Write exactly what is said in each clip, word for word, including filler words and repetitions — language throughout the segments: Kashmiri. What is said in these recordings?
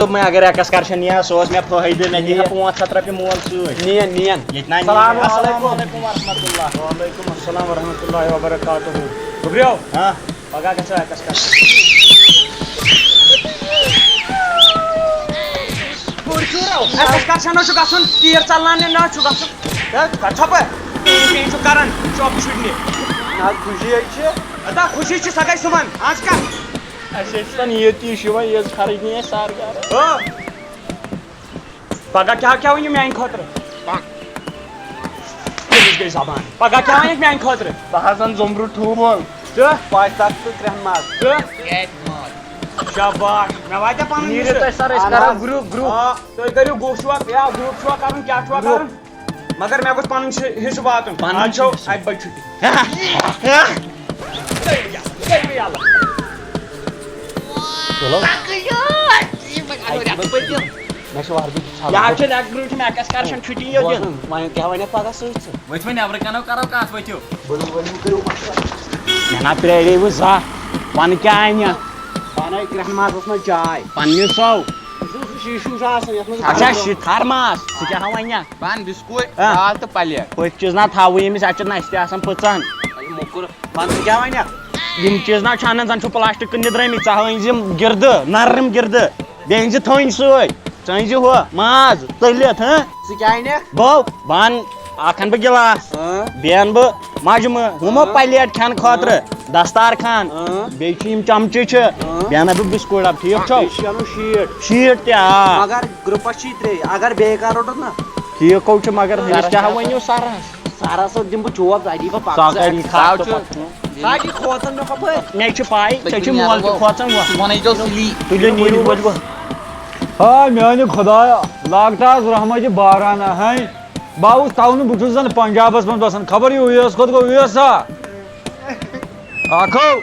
دوٚپمَے، اگر excursion نِیہِ ہا، سُہ اوس مےٚ فٲیدٕ، مےٚ دِیہِ ہا پانٛژھ ہَتھ رۄپیہِ مول سۭتۍ۔ نِیَن، نِیَن۔ ییٚتہِ نہ نِیہِ۔ السلام علیکم۔ السلام علیکم ورحمۃ اللہ۔ وعلیکم السلام ورحمۃ اللہ وبرکاتہ۔ گوٚبریو۔ ہاں۔ پگاہ گژھو excursion۔ گُرۍ شُرو، excursion حظ چھُ گژھُن، تیٖر ژَلناونہِ نہ چھُ گژھُن۔ ہے، کَتھ ژھۄپہٕ؟ ٹیٖن ٹیٖن چھُ کران، چۄپہٕ چھُٹنہِ۔ نہ، خوشی حظ چھِ۔ ادا خوشی چھِ، سۄ گٔے صُبحن، آز کَتھ؟ اَسہِ حظ چھُ زَن ییٚتی، یہِ چھُ یِوان، یہِ حظ خرٕچ نہٕ اَسہِ سارٕ گرٕ۔ آ۔ پگاہ کیٛاہ کیٛاہ وَنہِ میٛانہِ خٲطرٕ؟ تٔمِس گٔے زبان۔ پگاہ کیٛاہ وَنہِ میٛانہِ خٲطرٕ؟ بہٕ حظ اَنہٕ زوٚمبرٕ ٹھوٗل۔ تہٕ؟ پاے تَتھ تہٕ کرٛٮ۪ہن ماز۔ تہٕ؟ شاباش۔ مےٚ واتیا پَنُن نیٖرِو حِصہٕ؟ تُہۍ سَر، أسۍ اَہَن کَرو حظ۔ Group، group۔ آ، تُہۍ کٔرِو group چھُوا، یا group چھُوا کَرُن، کیٛاہ چھُوا group۔ کَرُن؟ مگر مےٚ گوٚژھ پَنُن چھِ-، حِصہٕ واتُن۔ پَنُن آز چھو چھِ حِصہٕ۔ اَکہِ بجہِ چھُٹی۔ چلو۔ مےٚ چھُ وَردی چھَلُن۔ یہِ حظ چھِ ریگولر چھِ مےٚ excursion چھُٹی یوت دِنۍ۔ بوزُن، وۄنۍ کیٛاہ وَنٮ۪کھ پَگاہ سۭتۍ ژٕ؟ ؤتھۍ وۄنۍ نٮ۪برٕ کَنو کَرو کَتھ، ؤتھِو۔ ؤلِو، ؤلِو، کٔرِو مَشوَرٕ۔ مےٚ نا پرٛاریوٕ زانٛہہ۔ وَنہٕ کیٛاہ اَنہِ؟ پانَے کرٛٮ۪ہن مازَس منٛز چاے۔ پنٛنہِ سو۔ یُس سُہ شیٖشوٗ چھُ آسان، یَتھ منٛز اچھا، شِتھار ماس۔ ژٕ کیٛاہ ہاوان مےٚ؟ بَن بِسکوٗٹ، ہاں۔ دال تہٕ پَلیٹ۔ پٔتۍ چیٖز نا تھاوٕ ییٚمِس، اَتہِ چھِ نَستہِ آسان پٕژَن۔ اَسہِ موٚکُر۔ وَن ژٕ کیٛاہ وَنَکھ؟ یِم چیٖز نا چھِ اَنان، زَن چھُ پلاسٹک کٕننہِ درٛٲمٕتۍ۔ ژٕ ہاو أنۍ زِ یِم گِردٕ، نرم گِردٕ۔ بیٚیہِ أنۍ زِ تھٔنۍ سۭتۍ۔ ژٕ أنۍ زِ ہُہ ماز تٔلِتھ، ہاں؟ ژٕ کیٛاہ اَنَکھ؟ بو، بہٕ اَنہٕ، اَکھ اَنہٕ بہٕ گِلاس۔ ہاں۔ بیٚیہِ اَنہٕ بہٕ مَجمہٕ، ہُمہٕ ہاں۔ پَلیٹ کھٮ۪نہٕ خٲطرٕ، ہاں۔ دستار خان۔ ہاں۔ بیٚیہِ چھِ یِم چمچہٕ چھِ۔ ہاں۔ بیٚیہِ اَنہٕ بہٕ بِسکوٗٹ ڈَبہٕ، ٹھیٖک چھو؟ بیٚیہِ چھِ اَنُن شیٖٹ۔ شیٖٹ تہِ، آ۔ مگر گرُپَس چھِ ترٛے، اگر بیٚیہِ کَرو رَٹُن نا۔ ٹھیٖک حظ چھُ، مگر ہُمِس کیٛاہ وَنِو سَرَس؟ سَرَس حظ دِمہٕ بہٕ چوب، ژٕ اَتی بہٕ پَکھ سۄ ژٕ۔ کَرِ خاص ژٕ تہٕ چھُ۔ پَتہٕ۔ سُہ ہا چھِ کھوژان مےٚ ہُپٲرۍ۔ مےٚ چھِ پَے، ژےٚ چھِ مول تہِ کھوژان وۄتھ۔ ژٕ وَنَے ژےٚ سُلی۔ تُلِو نیٖرِو ؤلِو۔ ہاے میٛانہِ خۄدایا، لاگتاس رحمتِ بارانہ ہاے۔ بہٕ آوُس تَونہٕ، بہٕ چھُس زَن پنجابَس منٛز بَسان، خبر یہِ ویس کوٚت گوٚو، ویسا؟ آکھو،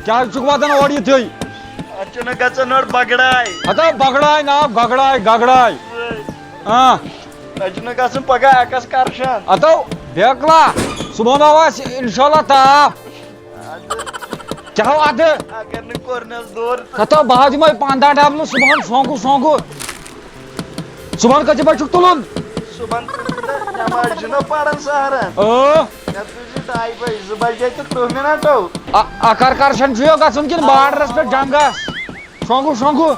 کیٛازِ چھُکھ واتان اورٕ یِتھُے؟ اَتھ چھُنہٕ گژھان اورٕ بگڑاے۔ ہتا بگڑاے ناو، گگڑاے، گگڑاے۔ آ۔ اَسہِ چھُنہٕ گژھُن پگاہ excursion۔ ہتو، بیکلا، صُبحن آو اَسہِ اِنشاءاللہ تاپھ۔ کیٛاہ ہو اَدٕ؟ اگر نہٕ کوٚرنَس دورٕ تہٕ۔ ہتو، بہٕ حظ دِمَے پنٛداہ ڈبلہٕ صُبحن شۄنٛگُہ شۄنٛگُہ۔ صُبحن کٔژِ بجہِ چھُکھ تُلُن؟ صُبحن تُلُن تہٕ نٮ۪ماز چھُنہ پَران سحرَن۔ اۭں۔ مےٚ تُلۍ زِ ڈاے بجہِ، زٕ بجے تہٕ تٕرٛہ مِنَٹ ہو۔ اَ-، اَکَر کَر چھَنہٕ چھُ یہِ گژھُن کِنہٕ بارڈرَس پٮ۪ٹھ جنٛگَس؟ شۄنٛگُو، شۄنٛگُو۔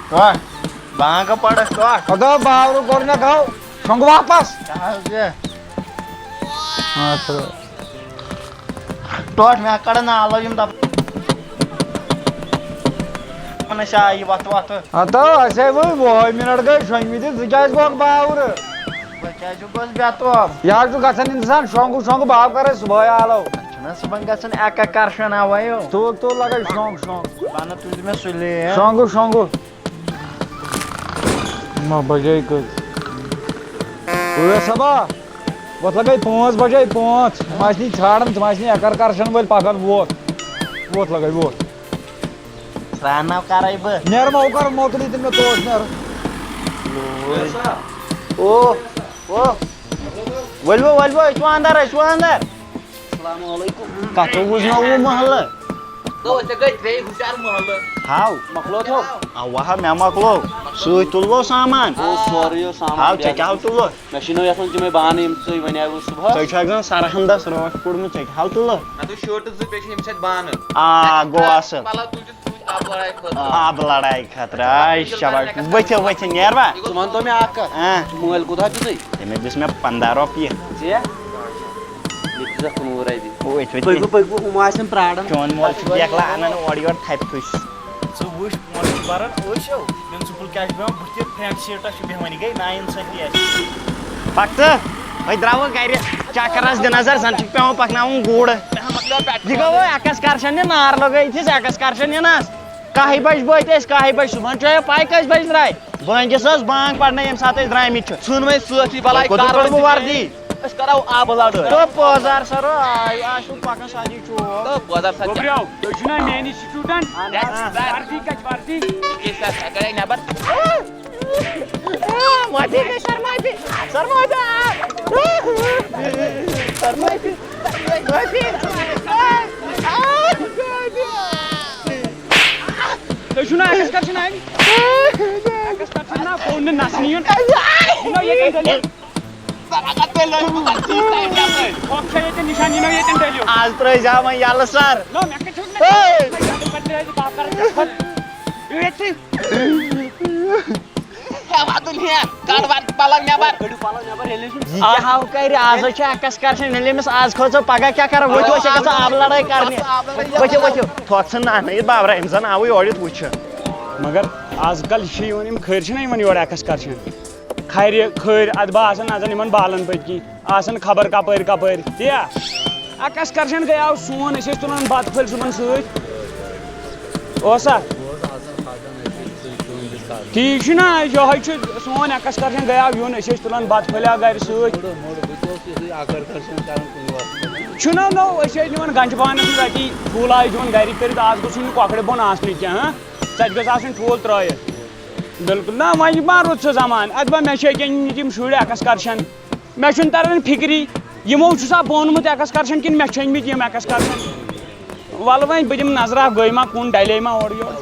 ٹۄٹھ۔ بانٛگہٕ پَرَکھ ٹۄٹھ۔ خۄدا باورٕ کوٚر مےٚ گاو۔ شۄنٛگہٕ واپَس۔ کیٛاہ حظ یہِ؟ آ، سر۔ ٹۄٹھ مےٚ کَڑَن نالو یِم دَپ-، وَنان شاہ یہِ وَتھٕ وَتھٕ۔ ہتو، اَسے وۄنۍ وُہَے مِنَٹ گٔے شۄنٛگمٕتِس، ژٕ کیٛازِ گوٚکھ باورٕ؟ بہٕ کیٛازِ گوٚژھ بے تاب؟ یہِ حظ چھُ گژھان اِنسان شۄنٛگُو شۄنٛگُو، بہٕ ہا کَرَے صُبحٲے آلو۔ چھُنہ صُبحن گژھُن اٮ۪ک اٮ۪ک کرشن اَوَے ہو۔ تُل، تُل، لگے شۄنٛگ، شۄنٛگ۔ بنہٕ تُلہِ مےٚ سُلے، ہہ؟ شۄنٛگُو، شۄنٛگُو۔ نو بجے کٔژ؟ ٲٹھ سبا۔ وۄتھ لگے پانٛژھ بجے، پانٛژھ۔ تِم آسہِ نہٕ ژھانٛڈان، تِم آسہِ نہٕ اٮ۪کر کرشن وٲلۍ پکان۔ ووت۔ ووت لگے، ووت۔ سرٛان ناو کرے بہٕ۔ نیر ما اوکر موکلی تن مےٚ توش نیر۔ او، او۔ ؤلِو، ؤلِو، أسۍ چھِو اندر، أسۍ چھِو اندر۔ السلام علیکم۔ کتھ وُزناوو محلہٕ؟ تو ژےٚ گٔے ترٛیٚیہِ ہُشار محلہٕ۔ ہاو۔ مۄکلو تو؟ اوا، مےٚ مۄکلو۔ سۭتۍ تُلوو سامان۔ او، سورُے اوس سامان ہاو، ژےٚ بیٚیہِ۔ کیٛاہ ہاو تُلو؟ مےٚ چھِنو یَتھ منٛز تِمے بانہٕ یِم ژٕ وَنیوُ صُبحس۔ ژےٚ چھُ اَتھ زَن سرحدس رٲچھ کوٚڑمُت، ژےٚ کیٛاہ ہاو تُلو؟ مےٚ دوٚپ شٲٹہٕ زٕ بیٚیہِ چھِ ییٚمہِ سۭتۍ بانہٕ۔ آ، گوٚو اَصٕل۔ پَلو تُلۍ تہٕ سۭتۍ آبہٕ لڑایہِ خٲطرٕ۔ آبہٕ لڑایہِ خٲطرٕ، آے شاباش۔ ؤتھِو، ؤتھِو، نیر وا؟ ژٕ وَن تو مےٚ اَکھ کَتھ۔ آ۔ مٲلۍ کوٗتاہ دیُتُے؟ تٔمۍ دیُت مےٚ پنٛداہ رۄپیہِ۔ ژےٚ؟ مےٚ تہِ چھُ کُنوُہ رۄپیہِ۔ ؤتھۍ، ؤتھۍ۔ پٔکِو، پٔکِو، ہُم آسن پرٛاران۔ چون مول چھُ بیکلا اَنان اورٕ یورٕ تھپہِ پھٔسۍ۔ ژٕ وٕچھ، پونٛسہٕ چھِ بَران أسۍ ہو، پرنسپل کیٛاہ چھُ پٮ۪وان بٕتھِ فرنٹ سیٖٹَس چھُ بیٚہوان، یہِ گٔے نااِنصٲفی اَسہِ۔ پَکھ ژٕ، أسۍ درٛاوو گَرِ چَکرَس دِ نظر، زَن چھُکھ پٮ۪وان پَکناوُن گُر۔ مےٚ ہا مۄکلیو پٮ۪ٹھ۔ یہِ گوٚو اٮ۪کٕسکَرشَن، یہِ نار لَگٲیِتھ أسۍ اٮ۪کٕسکَرشَن یِنَس۔ کاہہِ بَجہِ وٲتۍ أسۍ، کاہہِ بَجہِ، صُبحَن چھُ پَے کٔژِ بَجہِ درٛاے؟ بٲنٛگِس ٲس بانٛگ پَرنَے، ییٚمہِ ساتہٕ أسۍ درٛامٕتۍ چھِ۔ ژھٕن وۄنۍ سۭتھی بَلاے کوٚت کَر کوٚت وۄنۍ بہٕ وَردی؟ أسۍ کَرو آبہٕ لَڑٲے۔ تو پٲزار سَرو، آے، آے چھُ پَکان سَجی چوک۔ تو پٲزار سَر۔ گوٚبریو، تُہۍ چھِو نا میٛٲنۍ سٹوٗڈنٛٹ؟ اَہَن حظ۔ وَردی کَتہِ وَردی؟ یہِ کیٛاہ سا، سا کَڑے نٮ۪بَر۔ وَردی گٔے شرماے تہِ، شرماے تہِ۔ شرماے تہِ۔ چھُنہ ایکسکرشن آمٕتۍ۔ ایکسکرشن نہ، گوٚو نہٕ نژنہِ یُن۔ یہِ نو ییٚتٮ۪ن ڈٔلِو۔ ہۄکھ چھا ییٚتٮ۪ن نِشان، یہِ نو ییٚتٮ۪ن ڈٔلِو۔ آز ترٲے زیو وۄنۍ یَلہٕ سر۔ نو، مےٚ کتہِ چھُکھ نہٕ۔ ہے! بہٕ کتہِ ترٲے زِ باپار؟ ییٚتہِ۔ ہے، وَدُن ہے، کَڑ وَدُن پَلو نٮ۪بَر۔ کٔڑِو پَلو نٮ۪بَر، ییٚلہِ أسۍ یِم یہِ کیٛاہ ہاو کَرِ؟ آزے چھِ ایکسکرشن، ییٚلہِ أمِس آز کھوژو، پَگاہ کیٛاہ کَرو؟ ؤتھِو، أسۍ چھِ گژھان آبہٕ لڑٲے کَرنہِ۔ ؤتھِو، ؤتھِو۔ تھۄکھ ژھٕن نہ، نہ، یہِ بابرا، أمۍ زَن آوٕے یورٕ یُتھ وٕچھِ۔ مگر آز کل چھِ یِوان یِم کھٔرۍ چھِنہ یِوان یورٕ ایکسکرشن۔ کھرِ کھٔرۍ، اَتھ باسان نہ زَن یِمَن بالَن پٔتۍ کِنۍ۔ آسان خبر کپٲرۍ کپٲرۍ، تِیا؟ ایکسکرشن گٔیاو سون، أسۍ ٲسۍ تُلان بتہٕ پھٔلۍ صُبحن سۭتۍ۔ اوسا؟ ٹھیٖک چھُ نا، یِہوٚے چھُ سون ایکسکرشن گٔیاو یُن، أسۍ ٲسۍ تُلان بتہٕ پھٔلۍ اکھ گرِ سۭتۍ۔ چھُنہ نوٚو، أسۍ ٲسۍ نِوان گنجہِ بانس منٛز اتی، ٹھوٗلہٕ ٲسۍ دِوان گرِکۍ کٔرِتھ، آز گوٚژھ نہٕ کۄکرِ بۄن آسنُے کینٛہہ، ہاں؟ ژےٚ تہِ گٔژھ آسٕنۍ ٹھوٗل ترٲیِتھ۔ بِلکُل۔ نہ، وۄنۍ ما روٗد سُہ زمانہٕ؟ اَتھ ما مےٚ چھِ ییٚکیٛاہ أنۍمٕتۍ یِم شُرۍ ایکسکرشن۔ مےٚ چھُنہٕ تران فِکری، یِمو چھُسا بونمُت ایکسکرشن کِنہٕ مےٚ چھِ أنۍمٕتۍ یِم ایکسکرشن۔ وَلہٕ وۄنۍ بہٕ دِمہٕ نظرا، گٔے ما کُن، ڈَلے ما اورٕ یورٕ۔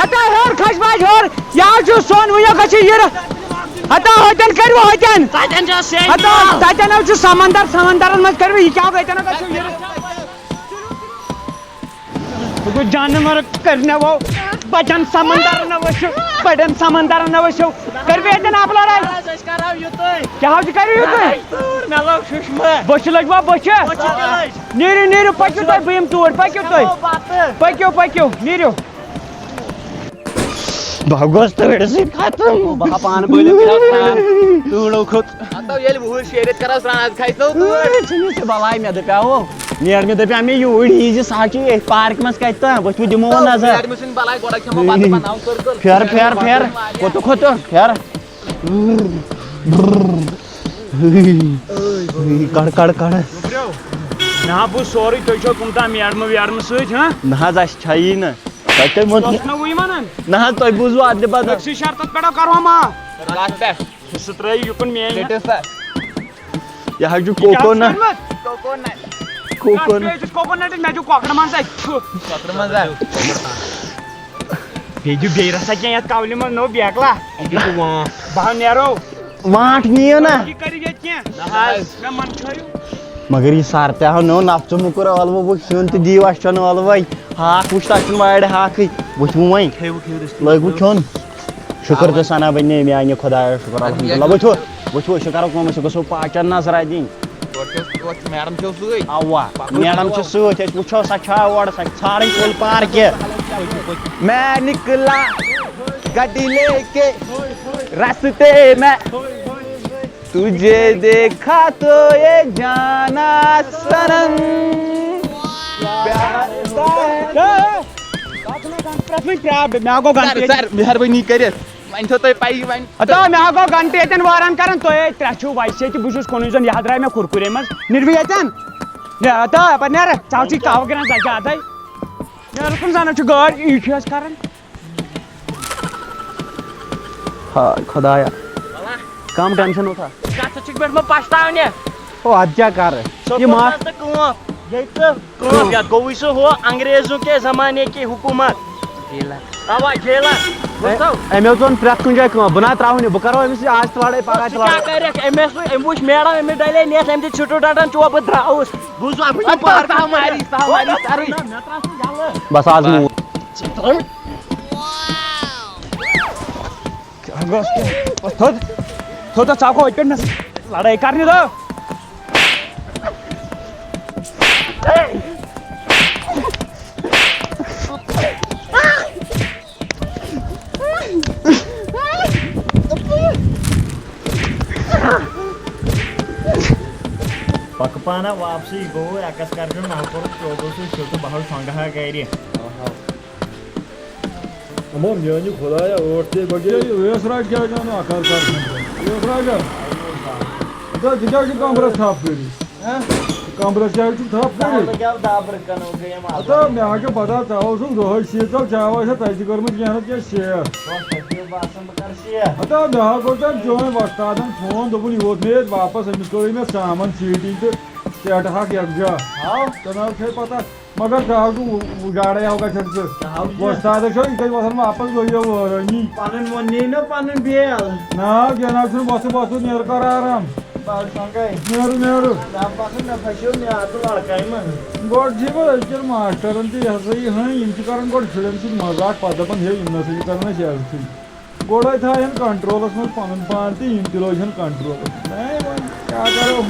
ہتا ہیوٚر کھج باج ہیوٚر، یہِ حظ چھُ سون وٕنیُک حظ چھُ یہِ۔ ہتا ہوٚتٮ۪ن کٔرِو ہوٚتٮ۪ن۔ تَتٮ۪ن چھِ سیٚنٛد ہتا ترٛاو۔ تَتٮ۪ن حظ چھُ سمندر، سمندرس منٛز کٔرِو یہِ کیٛاہ ہوٚتٮ۪ن حظ چھُ یہِ۔ بہٕ گوٚو جانور کرناوو، بچن سمندر نہ وٕچھِو، بڑٮ۪ن سمندر نہ وٕچھِو۔ کٔرِو ییٚتٮ۪ن اپلوڈ حظ۔ أسۍ کرو یُتُے۔ کیٛاہ حظ چھُ کٔرِو یُتُے؟ مےٚ لوٚگ شُشمہٕ۔ بٔچھِ لٔجوا بٔچھِ؟ بٔچھِ تہِ لٔج۔ نیٖرِو، نیٖرِو، پٔکِو تُہۍ، بہٕ یِمہٕ توٗرۍ، پٔکِو تُہۍ۔ کھٮ۪مو بتہٕ۔ پٔکِو، پٔکِو، نیٖرِو۔ بہٕ گوس تۭرِ سۭتۍ ختم۔ بہٕ ہا پانہٕ بٔلِم کرٕ سرٛان۔ تۭرو کھوٚت۔ ہتو ییٚلہِ وُہٕرۍ شیٚیہِ رٮ۪تۍ کرو سرٛان، اَدٕ کھسہِ نو تۭر۔ ژٕ نِش چھِ بلاے، مےٚ دَپیٛاوُ، نیرٕ مےٚ دَپیٛاو مےٚ یوٗرۍ یی زِ سُہ ہا چھُ ییٚتھۍ پارکہِ منٛز کَتہِ تام، ؤتھِو دِمو وۄنۍ نظر۔ نیرٕ مےٚ ژھٕنہِ بلاے، گۄڈٕ کھٮ۪مو بَتہٕ پَتہٕ ناو circle۔ پھیرٕ، پھیرٕ، پھیرٕ۔ کوٚت کھوٚت؟ پھیرٕ۔ کڑ، کڑ، کڑ۔ مےٚ ہا بوٗز سورُے، تُہۍ چھِو کُم تام میڈمہٕ ویڈمہٕ سۭتۍ، ہاں؟ نہ حظ، اَسہِ چھَیی نہٕ۔ تۄہہِ کٔمۍ ووٚن؟ تۄہہِ چھُنہ وٕنہِ وَنان؟ نہ حظ، تۄہہِ بوٗزوُ اَتھ دِبا؟ أکسٕے شرطس پٮ۪ٹھ کرو ہا معاف۔ کَتھ پٮ۪ٹھ؟ سُہ ترٛٲیِو یُکُن میٛٲنۍ۔ ژٔٹِو سا۔ یہِ حظ چھُ یہِ کیٛاہ چھُ کوکونٹ۔ کوٚرمُت؟ کوکونٹ۔ کوکونٹ۔ کَتھ پیٹہِ چھُ کوکونٹ؟ مےٚ چھُ کۄکرٕ منٛز اَتہِ۔ کۄکرٕ منٛز ہا؟ بیٚیہِ دِیِو بیٚیہِ رَژھا کینٛہہ یَتھ کَولہِ منٛز، نوٚو بیکلا۔ یہِ چھُ وان۔ بہٕ ہا نیرو۔ وانٛٹھ نِیِو نا۔ یہِ کٔرِو ییٚتہِ کینٛہہ۔ نہ حظ۔ مےٚ منٛدچھٲیِو۔ مگر یہِ سر تہِ ہاو نوٚو نفژٕ موٚکُر ٲلوٕ وُچھ سیُن تہِ دِیِو اَسہِ چٮ۪نہٕ ٲلوَے۔ ہاکھ وُچھ تَتھ چھُنہٕ وارِ ہاکھٕے۔ وٕچھِو وۄنۍ۔ کھیٚیِو، کھیٚیِو، رِستہٕ لٲگِو کھیٚیِو۔ کھیوٚن۔ شُکُر تہٕ ثنا بَنے میٛانہِ خۄدایَس شُکُر الحمدللہ۔ وٕچھِو، وٕچھِو، أسۍ چھِ کَرو کٲم، أسۍ گژھو پاچَن نظرا دِنۍ۔ گۄڈٕ چھِ أسۍ، گۄڈٕ چھِ میڈم چھو سۭتۍ۔ اَوا، پَکو میڈم چھِ برٛونٛہہ۔ سۭتۍ، أسۍ وٕچھو سۄ چھا اورٕ، سۄ چھِ ژھانٛڈٕنۍ کُل پارکہِ۔ میں نکلا گاڑی لے کے راستے میں تجھے دیکھا تو یہ جانا صنم۔ پیار کا ہے۔ پرٛٮ۪تھ وٕنۍ پرٛاو بہٕ، مےٚ ہا گوٚو گنٹہٕ سر، ییٚتہِ۔ سر، مہربٲنی کٔرِتھ۔ وۄنۍ چھو تۄہہِ پَیی وۄنۍ۔ ہتا، مےٚ ہا گوٚو گنٹہٕ ییٚتٮ۪ن واران کران، تُہۍ ہے ترٛےٚ چھِو ویسے تہِ، بہٕ چھُس کُنُے زوٚن، یہِ ہا درٛاے مےٚ کُرکُرے منٛز۔ نیٖرِو ییٚتٮ۪ن۔ ہے، ہتا، یپٲرۍ نیر، ژٕ ہاو چھُے کاوٕ گرٛٮ۪ن زیادَے۔ نیرٕ کُن زَن چھُ گٲڑۍ، یہِ چھُ اَسہِ کران۔ ہاے خۄدایا، کم ٹینشن اوسا؟ ژٕ چھُکھ پٮ۪ٹھ مےٚ پَشتاونہِ۔ او، اَدٕ کیٛاہ کَرٕ؟ یہِ ما- سکوٗل منٛز تہٕ کٲم۔ ییٚتہِ تہٕ کٲم، یَتھ گوٚوُے سُہ ہُہ انگریزوں کے زمانے کی حکومت۔ جیلر۔ اَوا، جیلر۔ بوٗزتھو؟ أمۍ حظ ووٚن پرٛٮ۪تھ کُنہِ جایہِ کٲم۔ بہٕ نہ ترٛاوٕ نہٕ، بہٕ کَرو أمِس سۭتۍ آز تہِ لڑٲے، پگاہ تہِ ژٕ کیٛاہ لڑٲے۔ کَرَکھ؟ أمۍ ٲس وۄنۍ، أمۍ وٕچھ میڈم، أمِس ڈَلے نٮ۪س، أمۍ دیُت سٹوٗڈنٛٹَن چوب، بہٕ درٛاوُس۔ بوٗزوٕ، اَتھ وٕچھ یہِ پہر، صاف ماری، صاف ماری، سَرٕے۔ بس آز موٗد۔ کیٛاہ گوٚژھ کیٛاہ؟ بس تھوٚد، تھوٚد تہٕ ژاو گوٚو أتۍ پٮ۪ٹھ مےٚ سۭتۍ لڑٲے کرنہِ دو۔ پکہٕ پانہ واپسٕے گوٚو ایکسکرشن، نہ کوٚرُکھ چوبو سۭتۍ سیوٚد تہٕ بہٕ حظ شۄنٛگہٕ ہا گرِ۔ اما میانہِ خدایا، ٲٹھ دے بجے۔ یہِ ویس راج کیٛاہ جانو اکار کار چھُنہٕ؟ ویس راجا۔ ژٕ ژٕ کیٛاہ چھُکھ کمرس تھپھ کٔرِتھ؟ ہہ؟ کمرس کیٛازِ چھُکھ تھپھ کٔرِتھ؟ کیٛاہ دبرٕ کنو گٔے یِم آز؟ ہتا مےٚ ہا چھِ پتہ، ژےٚ اوسُکھ دۄہے شیٖژ، ژےٚ چاوے چھےٚ تتہِ تہِ کٔرمٕژ محنت کینٛہہ شیخ۔ تۄہہِ چھُو باسان بہٕ کرٕ شیخ؟ ہتا مےٚ ہا کوٚر تٔمۍ چٲنۍ وۄستادن فون، دوٚپُن یہِ ووت مےٚ ییٚتہِ واپس، أمِس کٔرٕے مےٚ ژامن سیٖٹی تہٕ ٹٮ۪ٹہٕ ہاکھ یکجا۔ ہاو۔ ژےٚ نہ حظ چھے پتہ، مگر ژےٚ حظ چھُ گاڑے ہاو گژھان ژٕ۔ ژےٚ ہاو یہِ۔ وۄستادس چھو یِتھے وۄتھان واپس گٔیو وٲرٲنی۔ پنٕنۍ ووٚن نی نہ پنٕنۍ بیل۔ نا، کینٛہہ نہ حظ چھُنہٕ، وۄتھٕ وۄتھٕ نیر کر آرام۔ بس وۄنۍ گٔے۔ نیرٕ نیرٕ۔ مےٚ باسان مےٚ پھسیو مےٚ آز لڑکے منٛز۔ گۄڈٕ چھِ یِمن أزکٮ۪ن ماسٹرن تہِ یہِ ہسا یہِ ہٲنۍ، یِم چھِ کران گۄڈٕ شُرٮ۪ن سۭتۍ مذاق، پتہٕ دپان ہے یِم نہ سا چھِ کران اَسہِ عزتٕے۔ گۄڈے تھاوہن کنٹرولس منٛز پنُن پان تہٕ یِم تہِ روزہن کنٹرولس منٛز۔ ہے وۄنۍ کیٛاہ کرو؟